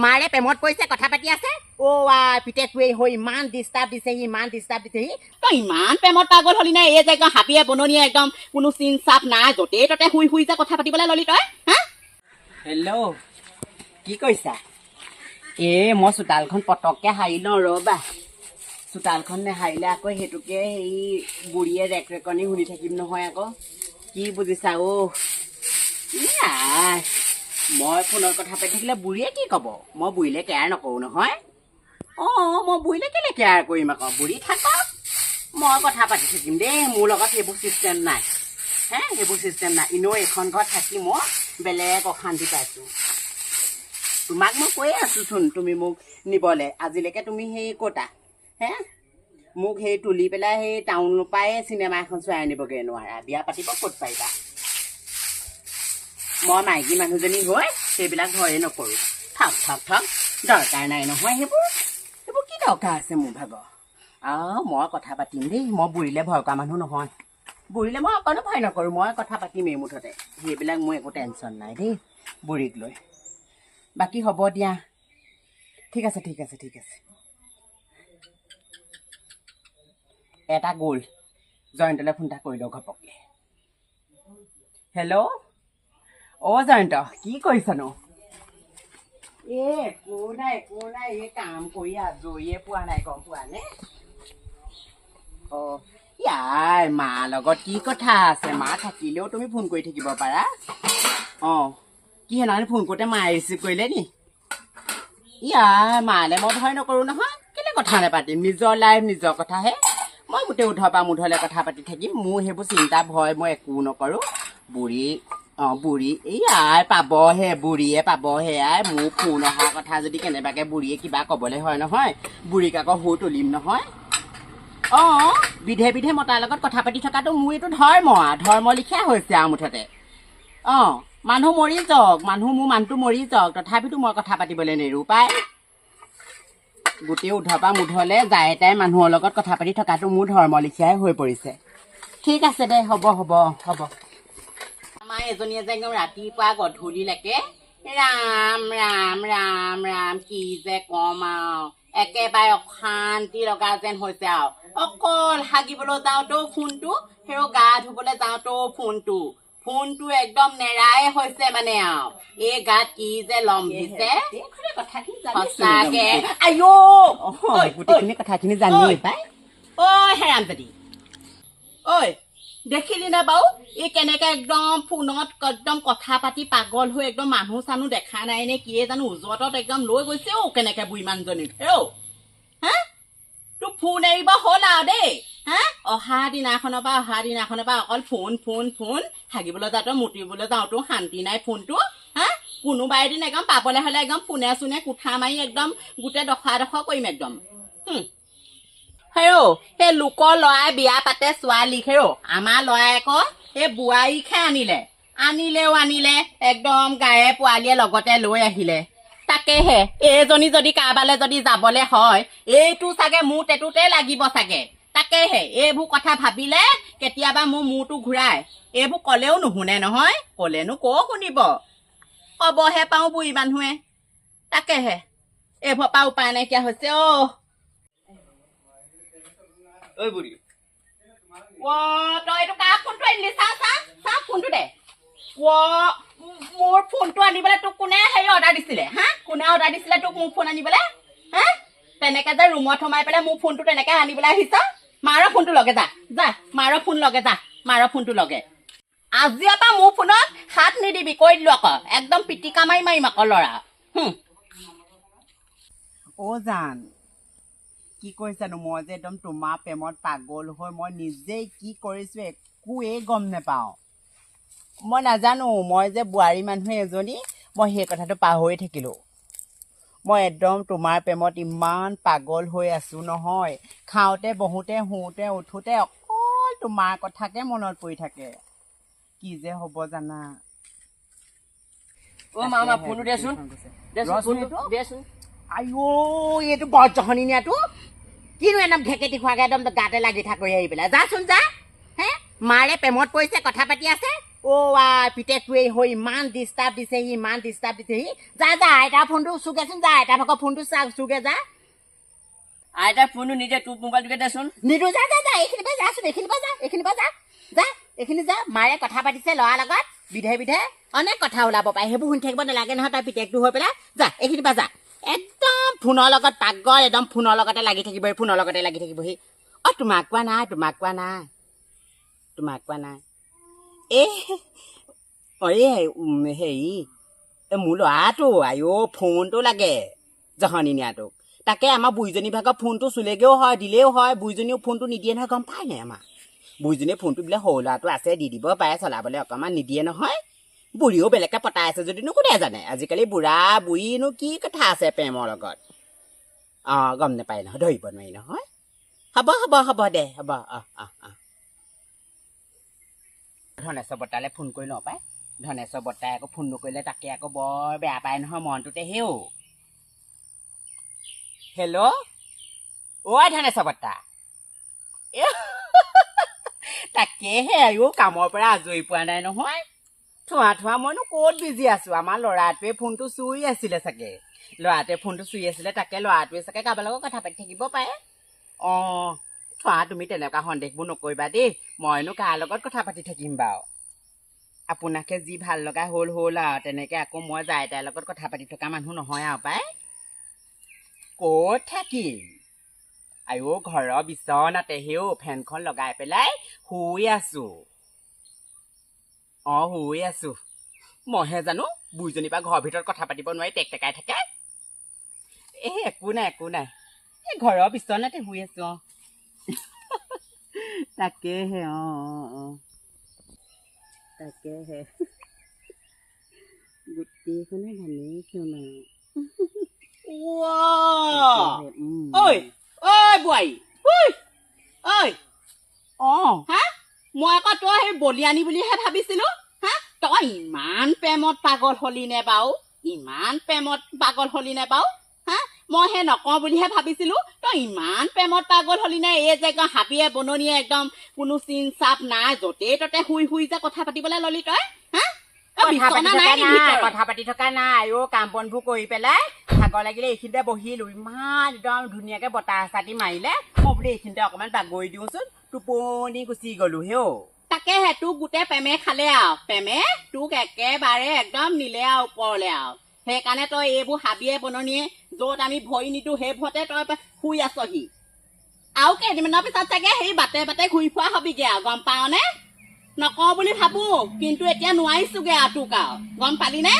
মাৰে প্ৰেমত পৰিছে, কথা পাতি আছে। অ' আই, পিতেকটোৱে হৈ ইমান ডিষ্টাৰ্ব দিছেহি, ইমান ডিষ্টাৰ্ব দিছেহি। তই ইমান প্ৰেমত পাগল হলি নে? এই যে একদম হাবিয়ে বননিয়ে একদম কোনো চিন চাপ নাই, য'তেই ত'তে শুই শুই যে কথা পাতিবলৈ ল'লি তই, হা? হেল্ল', কি কৰিছা? এই মই চোতালখন পটককৈ সাৰি লওঁ ৰ'বা। চোতালখন নেসাৰিলে আকৌ সেইটোকে হেৰি বুঢ়ীয়ে ৰেক ৰেকনি শুনি থাকিম নহয় আকৌ। কি বুজিছা? অ' আই, মই ফোনত কথা পাতি থাকিলে বুঢ়ীয়ে কি ক'ব? মই বুঢ়ীলে কেয়াৰ নকৰোঁ নহয়। অঁ, মই বুঢ়ীলে কেলৈ কেয়াৰ কৰিম আকৌ? বুঢ়ী থাকক, মই কথা পাতি থাকিম দেই। মোৰ লগত সেইবোৰ চিষ্টেম নাই হে, সেইবোৰ চিষ্টেম নাই। এনেও এইখন ঘৰত থাকি মই বেলেগ অশান্তি পাইছোঁ। তোমাক মই কৈয়ে আছোঁচোন তুমি মোক নিবলৈ, আজিলৈকে তুমি সেই ক'তা হে? মোক সেই তুলি পেলাই সেই টাউনৰ পৰাই চিনেমা এখন চোৱাই আনিবগৈ নোৱাৰা, বিয়া পাতিব ক'ত পাৰিবা? মই মাইকী মানুহজনী হৈ সেইবিলাক ভয়ে নকৰোঁ। থাক থাক থাক, দৰকাৰ নাই নহয় সেইবোৰ। সেইবোৰ কি দৰকাৰ আছে মোৰ ভাগৰ? মই কথা পাতিম দেই। মই বুঢ়ীলে ভয় কৰা মানুহ নহয়। বুঢ়ীলে মই অকণো ভয় নকৰোঁ। মই কথা পাতিমেই মুঠতে, সেইবিলাক মোৰ একো টেনশ্যন নাই দেই বুঢ়ীক লৈ। বাকী হ'ব দিয়া, ঠিক আছে, ঠিক আছে, ঠিক আছে। এটা গ'ল, জয়ন্তলৈ ফোন এটা কৰি লওঁ ঘপককৈ। হেল্ল', অ' জয়ন্ত, কি কৰিছনো? এ একো নাই, একো নাই, এই কাম কৰি আজৰিয়ে পোৱা নাই, গম পোৱা নে? অ' ইয়াই, মাৰ লগত কি কথা আছে? মা থাকিলেও তুমি ফোন কৰি থাকিব পাৰা। অঁ, কি সেইদিনাখনি ফোন কৰোঁতে মায়ে ৰিচিভ কৰিলে নি? ইয়াই, মালে মই ভয় নকৰোঁ নহয়। কেলৈ কথা নাপাতিম? নিজৰ লাইফ, নিজৰ কথাহে। মই গোটেই উধৰ পৰা মুধলৈ কথা পাতি থাকিম। মোৰ সেইবোৰ চিন্তা ভয় মই একো নকৰোঁ। বুঢ়ী, অঁ বুঢ়ী, এই আই পাবহে, বুঢ়ীয়ে পাবহে আই। মোৰ ফোন অহাৰ কথা যদি কেনেবাকৈ বুঢ়ীয়ে কিবা ক'বলৈ হয় নহয়, বুঢ়ীক আকৌ সুৰ তুলিম নহয়। অঁ, বিধে বিধে মতাৰ লগত কথা পাতি থকাটো মোৰ এইটো ধৰ্ম আৰু, ধৰ্ম লিখীয়া হৈছে আৰু মুঠতে। অঁ, মানুহ মৰি যাওক, মানুহ মোৰ মানুহটো মৰি যাওক, তথাপিতো মই কথা পাতিবলৈ নেৰোঁ পাই। গোটেই উধৰ পৰা মুধলৈ যায় তাই মানুহৰ লগত কথা পাতি থকাটো মোৰ ধৰ্ম লিখীয়াই হৈ পৰিছে। ঠিক আছে দে, হ'ব হ'ব হ'ব। আমাৰ এজনীয়ে যে একদম ৰাতিপুৱা গধূলিলৈকে ৰাম ৰাম ৰাম ৰাম কি যে কম আৰু, একেবাৰে অশান্তি লগা যেন হৈছে আৰু। অকল হাগিবলৈ যাওঁতেও ফোনটো, সেই গা ধুবলৈ যাওঁতেও ফোনটো, ফোনটো একদম নেৰাই হৈছে মানে আৰু। এই গাত কি যে লম্ভিছে সঁচাকে। আইঅ, গোটেইখিনি কথাখিনি জানিয়েই পাই। ঐ হেৰামজাদি, ঐ দেখিলি নে বাৰু এই কেনেকে একদম ফোনত একদম কথা পাতি পাগল হৈ একদম মানুহ চানুহ দেখা নাই নে কিয়ে জানো, উজতত একদম লৈ গৈছে অ' কেনেকে বুঢ়ী মানুহজনীক। হেৰৌ, হা তোৰ ফোন এৰিব হ'ল আৰু দেই। হা, অহা দিনাখনৰ পৰা অকল ফোন ফোন ফোন। হাগিবলৈ যাওঁতেও মুতিবলৈ যাওঁতেও শান্তি নাই ফোনটো। হা, কোনোবা এদিন একদম পাবলৈ হ'লে একদম ফোনে চোনে কোঠা মাৰি একদম গোটেই দফা দফা কৰিম একদম। হেৰৌ, সেই লোকৰ ল'ৰাই বিয়া পাতে ছোৱালীক, হেৰৌ আমাৰ ল'ৰাই আকৌ এই বোৱাৰীকহে আনিলে, আনিলেও আনিলে একদম গায়ে পোৱালীয়ে লগতে লৈ আহিলে। তাকেহে এইজনী যদি কাৰোবালৈ যদি যাবলৈ হয়, এইটো চাগে মোৰ টেটুতে লাগিব চাগে। তাকেহে এইবোৰ কথা ভাবিলে কেতিয়াবা মোৰ মূৰটো ঘূৰাই। এইবোৰ ক'লেও নুশুনে নহয়, ক'লেনো ক শুনিব, ক'বহে পাওঁ বুঢ়ী মানুহে। তাকেহে এইবোৰ পৰা উপায় নাইকিয়া হৈছে অ'। ঐ বুঢ়ী, অ' তই এইটো কাৰ ফোনটো আনিলি? চা চা চা ফোনটো দে। অ' মোৰ ফোনটো আনিবলৈ তোক কোনে হেৰি অৰ্ডাৰ দিছিলে? হা, কোনে অৰ্ডাৰ দিছিলে তোক মোৰ ফোন আনিবলৈ? হা, তেনেকে যে ৰুমত সোমাই পেলাই মোৰ ফোনটো তেনেকে আনিবলৈ আহিছ? মাৰৰ ফোনটো লগে যা, যা মাৰৰ ফোন লগে যা, মাৰৰ ফোনটো লগে। আজিৰ পৰা মোৰ ফোনত হাত নিদিবি কৈ দিলো আকৌ, একদম পিটিকা মাৰি মাৰিম আকৌ ল'ৰা। অ' জান, কি কৰিছানো? মই যে একদম তোমাৰ প্ৰেমত পাগল হৈ মই নিজেই কি কৰিছোঁ একোৱেই গম নেপাওঁ। মই নাজানো, মই যে বোৱাৰী মানুহ এজনী, মই সেই কথাটো পাহৰি থাকিলোঁ। মই একদম তোমাৰ প্ৰেমত ইমান পাগল হৈ আছোঁ নহয়, খাওঁতে বহোঁতে শুওঁতে উঠোঁতে অকল তোমাৰ কথাকে মনত পৰি থাকে। কি যে হ'ব জানা। অ' মা, মা ফোনটো দেচোন, দেচোন ফোনটো দেচোন। আইঅ, এইটো বৰজহনি নিয়াটো কিনো একদম ঢেকেটি খোৱাকে একদম গাতে লাগি থাকো আহি পেলাই। যাচোন যা। হে, মাৰে প্ৰেমত পৰিছে, কথা পাতি আছে। অ' আই, পিতেকটোৱে হৈ ইমান ডিষ্টাৰ্ব দিছেহি, ইমান ডিষ্টাৰ্ব দিছেহি। যা যা, আইতাৰ ফোনটো চুগেচোন, যা, আইতাৰ ভাগৰ ফোনটো চা চুগে যা। আইতাৰ ফোনটো নিজে, তোৰ মোবাইলটোকে দেচোন। নিদো, যা যা যা, এইখিনি পৰা যাচোন, এইখিনি পৰা যা, এইখিনি পৰা যা, যা, এইখিনি যা। মায়ে কথা পাতিছে ল'ৰাৰ লগত, বিধে বিধে অনেক কথা ওলাব পাৰে, সেইবোৰ শুনি থাকিব নালাগে নহয়। তই পিতেকটো হৈ পেলাই যা, এইখিনি পৰা যা। একদম ফোনৰ লগত পাগল, একদম ফোনৰ লগতে লাগি থাকিব, ফোনৰ লগতে লাগি থাকিবহি। অ' তোমাক কোৱা নাই, তোমাক কোৱা নাই, তোমাক কোৱা নাই। এই অ' এই হেৰি, এই মোৰ ল'ৰাটো আইঅ ফোনটো লাগে জহনী নিয়াটোক। তাকে আমাৰ বুঢ়ীজনী ভাগৰ ফোনটো চুলেগেও হয়, দিলেও হয়, বুঢ়ীজনীও ফোনটো নিদিয়ে নহয়, গম পাই নাই? আমাৰ বুঢ়ীজনীয়ে ফোনটো বোলে সৰু ল'ৰাটো আছে, দি দিব পাৰে চলাবলৈ অকণমান, নিদিয়ে নহয়। বুঢ়ীও বেলেগকে পতাই আছে যদিনো কোনে জানে? আজিকালি বুঢ়া বুঢ়ীনো কি কথা আছে প্ৰেমৰ লগত, অঁ গম নাপায় নহয়, ধৰিব নোৱাৰি নহয়। হ'ব হ'ব হ'ব দে, হ'ব। অঁ অঁ অঁ ধনেশ্বৰ বৰ্তালৈ ফোন কৰি লওঁ পাই। ধনেশ্বৰ বৰ্তাই আকৌ ফোন নকৰিলে তাকে আকৌ বৰ বেয়া পায় নহয় মনটোতে। হেও, হেল্ল', ঐ ধনেশ্বৰ বৰ্তা। তাকেহে আইঅ, কামৰ পৰা আজৰি পোৱা নাই নহয়। থোৱা থোৱা, মইনো ক'ত বিজি আছো? আমাৰ ল'ৰাটোৱে ফোনটো চুই আছিলে চাগে, ল'ৰাটোৱে ফোনটো চুই আছিলে, তাকে ল'ৰাটোৱে চাগে কাৰোবাৰ লগত কথা পাতি থাকিব পাৰে। অঁ থোৱা, তুমি তেনেকুৱা সন্দেহবোৰ নকৰিবা দেই, মইনো কাৰ লগত কথা পাতি থাকিম বাৰু? আপোনাকে যি ভাল লগা হ'ল হ'ল আৰু, তেনেকে আকৌ মই যাই তাইৰ লগত কথা পাতি থকা মানুহ নহয় আৰু পাই। ক'ত থাকিম আইঅ, ঘৰৰ বিচনাতে হেও ফেনখন লগাই পেলাই শুই আছো। অঁ শুই আছো। মইহে জানো বুঢ়ীজনীৰ পৰা ঘৰৰ ভিতৰত কথা পাতিব নোৱাৰি টেক টেকাই থাকে। এই একো নাই, একো নাই, এই ঘৰৰ বিচনাতে শুই আছো। অঁ তাকেহে, অঁ অঁ অঁ তাকেহে, গোটেইখনে ভালেইচোন আৰু। ঐ ঐ বোৱাৰী, ঐ ঐ। অঁ। হা, মই আকৌ তই সেই বলিয়ানী বুলিহে ভাবিছিলো। হা, তই ইমান প্ৰেমত পাগল হলি নে বাৰু? ইমান প্ৰেমত পাগল হলি নে বাৰু? হা, মই সেই নকওঁ বুলিহে ভাবিছিলো, তই ইমান প্ৰেমত পাগল হলি নে? এই যে একদম হাবিয়ে বননিয়ে একদম কোনো চিন চাপ নাই, য'তে ত'তে শুই শুই যে কথা পাতিবলৈ ললি তই। হা, অ, কথা পাতি বিচনা থকা নাই নি নাই, ভিতৰত? কথা পাতি থকা নাই অ'। কাম বনবোৰ কৰি পেলাই ভাগৰ লাগিলে এইখিনিতে বহিলো, ইমান একদম ধুনীয়াকে বতাহ এচাটি মাৰিলে, মই বোলো এইখিনিতে অকণমান বাগৰি দিওঁচোন, টোপনি গুচি গলো হেও। তাকেহে, তোক গোটেই প্ৰেমে খালে আৰু, প্ৰেমে তোক একেবাৰে একদম নিলে আৰু ওপৰলে আৰু, সেইকাৰণে তই এইবোৰ হাবিয়ে বননিয়ে য'ত আমি ভৰি নিদিওঁ সেইবোৰতে তই শুই আছহি। আৰু কেইদিনমানৰ পিছত চাগে সেই বাটে বাটে ঘূৰি ফুৰা হবিগে আৰু, গম পাৱনে? নকওঁ বুলি ভাবো, কিন্তু এতিয়া নোৱাৰিছোগে আৰু তোক আৰু, গম পালি নে?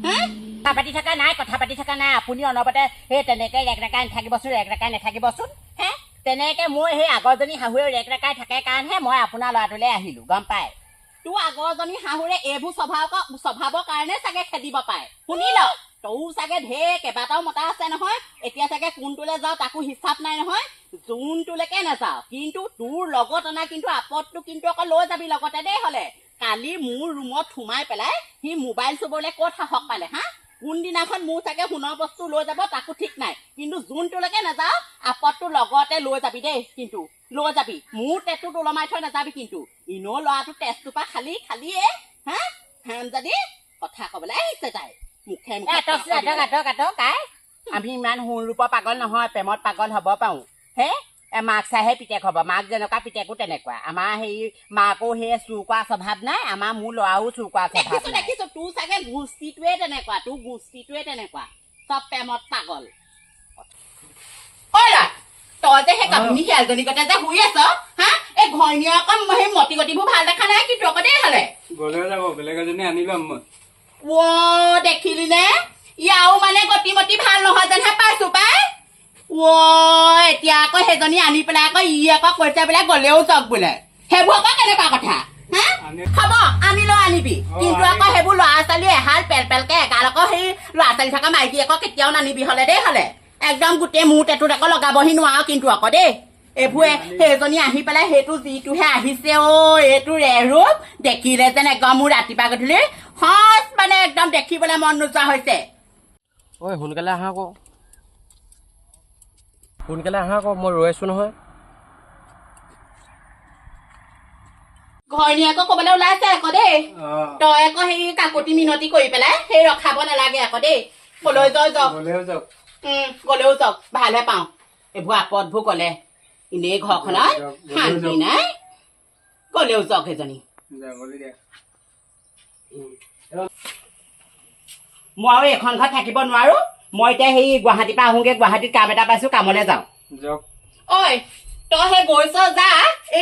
হা, কথা পাতি থকা নাই, কথা পাতি থকা নাই। আপুনি অনবৰতে সেই তেনেকে ৰেক ৰেকাই নাথাকিবচোন, ৰেক ৰেকাই নাথাকিবচোন। হে, তেনেকে মোৰ সেই আগৰজনী শাহুৱে ৰেক ৰেকাই থাকে কাৰণেহে মই আপোনাৰ ল'ৰাটোলৈ আহিলো, গম পায়? তোৰ আগৰজনী শাহুৰে এইবোৰ স্বভাৱৰ কাৰণে চাগে খেদিব পাৰে। শুনি ল, তয়ো চাগে ঢেৰ কেইবাটাও মতা আছে নহয়, এতিয়া চাগে কোনটোলে যাওঁ তাকো হিচাপ নাই নহয়। যোনটোলৈকে নাযাওঁ, কিন্তু তোৰ লগত অনা কিন্তু আপদটো কিন্তু আকৌ লৈ যাবি লগতে দেই। হলে কালি মোৰ ৰুমত সোমাই পেলাই সি মোবাইল চুবলৈ ক'ত সাহস পালে? হা, কোনদিনাখন মোৰ চাগে সোণৰ বস্তু লৈ যাব তাকো ঠিক নাই, কিন্তু যোনটোলৈকে নাযাওঁ আপদটো লগতে লৈ যাবি দেই, কিন্তু লৈ যাবি, মোৰ টেটুত ওলমাই থৈ নাযাবি কিন্তু। ইনেও ল'ৰাটো তেজটোৰ পৰা খালি খালিয়ে। হা, হাৰামজাদি, কথা কবলৈ আহিছে তাই মুখে মুখে। আঁতক আঁতক আঁতক আঁতক আই, আমি ইমান সোণ ৰূপৰ পাগল নহয়, প্ৰেমত পাগল হ'ব পাৰোঁ। হে, মাক চাইহে পিতেক হ'ব, মাক যেনেকুৱা পিতেকো তেনেকুৱা। আমাৰ সেই মাকো সেই চুৰ কৰা স্বভাৱ নাই, আমাৰ মোৰ ল'ৰাও চুৰ কৰা স্বভাৱ দেখিছো নাই। দেখিছো, তোৰ চাগে গোষ্ঠীটোৱে তেনেকুৱা, তোৰ গোষ্ঠীটোৱে তেনেকুৱা, চব প্ৰেমত পাগল। ঐ ল'ৰা, তই যে সেই গাভিনী শিয়ালজনী গতে যে শুই আছ, হা, এই ঘৈণীয়েকৰ সেই মতি গতিবোৰ ভাল দেখা নাই কিন্তু আকৌ দেই হ'লে। গ'লে যাব, বেলেগ এজনী আনি ল'ম মই। অ' দেখিলি নে, ইয়াও মানে গতি মতি ভাল নহয় যেনহে পাইছো পাই। অ' এতিয়া আকৌ সেইজনী আনি পেলাই আকৌ ই আকৌ কৈছে বোলে গ'লেও যাওক বোলে, সেইবোৰ আকৌ কেনেকুৱা কথা? হা, হ'ব, আনিলেও আনিবি, কিন্তু আকৌ সেইবোৰ ল'ৰা ছোৱালী এহাল পেল পেলকে এগাল আকৌ সেই ল'ৰা ছোৱালী থকা মাইকী আকৌ কেতিয়াও নানিবি হ'লে দেই। হ'লে একদম গোটেই মোৰ টেটুত আকৌ লগাবহি নোৱাৰো কিন্তু আকৌ দেই। এইবোৰে সেইজনী আহি পেলাই সেইটো যিটোহে আহিছে অ', এইটো ৰেৰূপ দেখিলে যেন একদম মোৰ ৰাতিপুৱা গধূলি সঁচ মানে একদম দেখিবলৈ মন নোযোৱা হৈছে। ঐ সোনকালে আহা আকৌ, সোনকালে আহা আকৌ, মই ৰৈ আছো নহয়। ঘৈণীয়েকো ক'বলৈ ওলাইছে আকৌ দেই। তই আকৌ সেই কাকতি মিনতি কৰি পেলাই সেই ৰখাব নালাগে আকৌ দেই। কলৈ যাওঁ যাওক, গলেও যাওক, ভালহে পাওঁ। এইবোৰ আপদবোৰ গলে এনেই ঘৰখনত শান্তি নাই। গলেও যাওক সেইজনী। মই আৰু এইখন ঘৰত থাকিব নোৱাৰো। মই এতিয়া সেই গুৱাহাটীৰ পৰা আহোঁগে, গুৱাহাটীত কাম এটা পাইছো, কামলৈ যাওঁ। ঐ তই সেই গৈছ যা,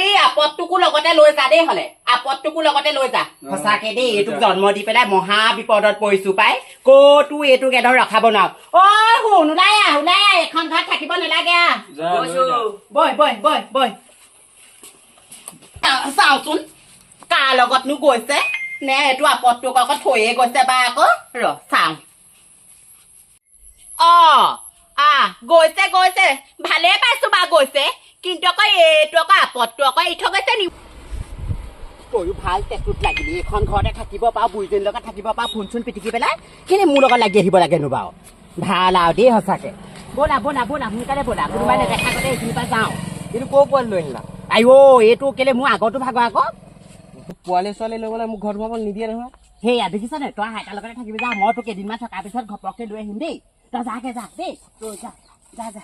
এই আপদটোকো লগতে লৈ যা দেই। হলে আপদটোকো লগতে লৈ যা। সঁচাকে দেই, এইটোক জন্ম দি পেলাই মহা বিপদত পৰিছো পাই। ক'তো এইটোক এদম ৰখাব নোৱাৰো। ঐ শুন, ওলাই আহ, ওলাই আহ, এইখন ঘৰত থাকিব নালাগে। আহ বৈ বৈ বৈ বৈ। চাওঁচোন কাৰ লগতনো গৈছে, নে এইটো আপদটোক আকৌ থৈয়ে গৈছে বা আকৌ। ৰ চাওঁ। অ আহ গৈছে গৈছে, ভালে পাইছো বা গৈছে, কিন্তু আকৌ এইটো আকৌ আপদটো আকৌ এৰি থৈ গৈছে নি। তয়ো ভাল টেটুত লাগিলি, এইখন ঘৰতে থাকিব পাৰ, বুঢ়ীজনীৰ লগত থাকিব পাৰ, ফোন চোন পিটিকি পেলাই কেলে মোৰ লগত লাগি আহিব লাগেনো বাৰু। ভাল আৰু দেই সঁচাকে। ব'লা ব'লা ব'লা, সোনকালে ব'লা, কোনোবাই নেদেখা আগতে এইখিনিৰ পৰা যাওঁ। এইটো ক'ৰ পোৱালি লৈ আহিলা? আইঅ এইটো কেলে মোৰ আগতো ভাগৰ আকৌ। পোৱালি ছোৱালী লৈ গ'লে মোক ঘৰত সোমাব নিদিয়ে নহয়। সেয়া দেখিছ নে, তই আইতাৰ লগতে থাকিবি যা, মই তোক কেইদিনমান থকাৰ পিছত ঘপককে লৈ আহিম দেই। তই যাগে যা দেই, তই যা যা যা।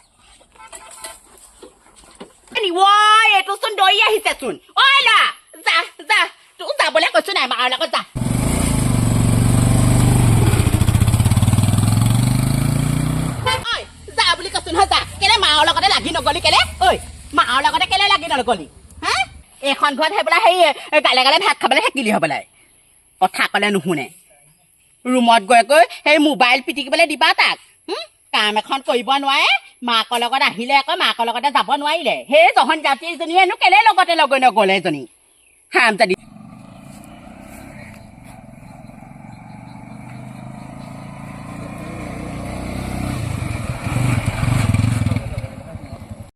এইটো চোন দৌৰি আহিছে চোন। ঐ ল'ৰা যা যা, তোক যাবলৈ কৈছো নাই, মাৰ লগত যা। ঐ যা বুলি কৈছো নহয়, যা। কেলে মাৰ লগতে লাগি নগলি কেলে? ঐ মাৰ লগতে কেলে লাগি নগলি? হা, এইখন ঘৰত সেই পেলাই সেই গালে গালে ভাত খাবলৈ থাকিলি হ'বলাই। কথা ক'লে নুশুনে। ৰুমত গৈ গৈ সেই মোবাইল পিটিকিবলৈ দিবা তাক। কাম এখন কৰিব নোৱাৰে, মাকৰ লগত আহিলে আকৌ মাকৰ লগতে যাব নোৱাৰিলে। সেই জহন জাতিজনীয়েনো কেলে লগতে লগে নগ'লে এজনী হাৰামজাদী।